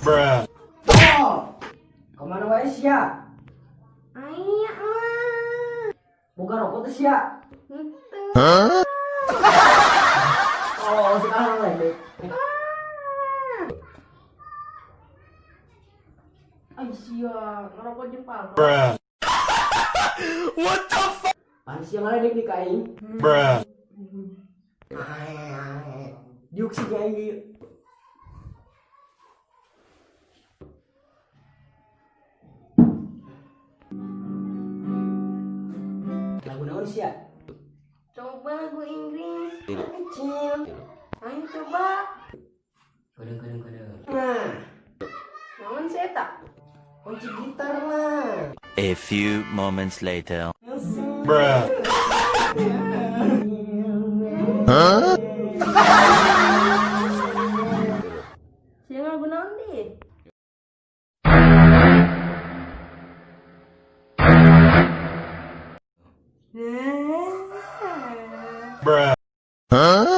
Bruh. Oh. Kemana wae sia? Aya lah. Boga rokok teh sia. Henteu. Oh, sekarang ledek. Ay sia, ngerokok jeung palto. Bruh. Pan sia ngaledek di ka aing. Bruh. Diuk sih aing ieu. Lagu naon sia? Coba lagu Inggris. Kecil. Ayo coba. Kodeng kodeng kodeng. Nah, Naon sih eta? Kunci gitar lah. A few moments later. Bruh. Sia lagu naon di? Bruh.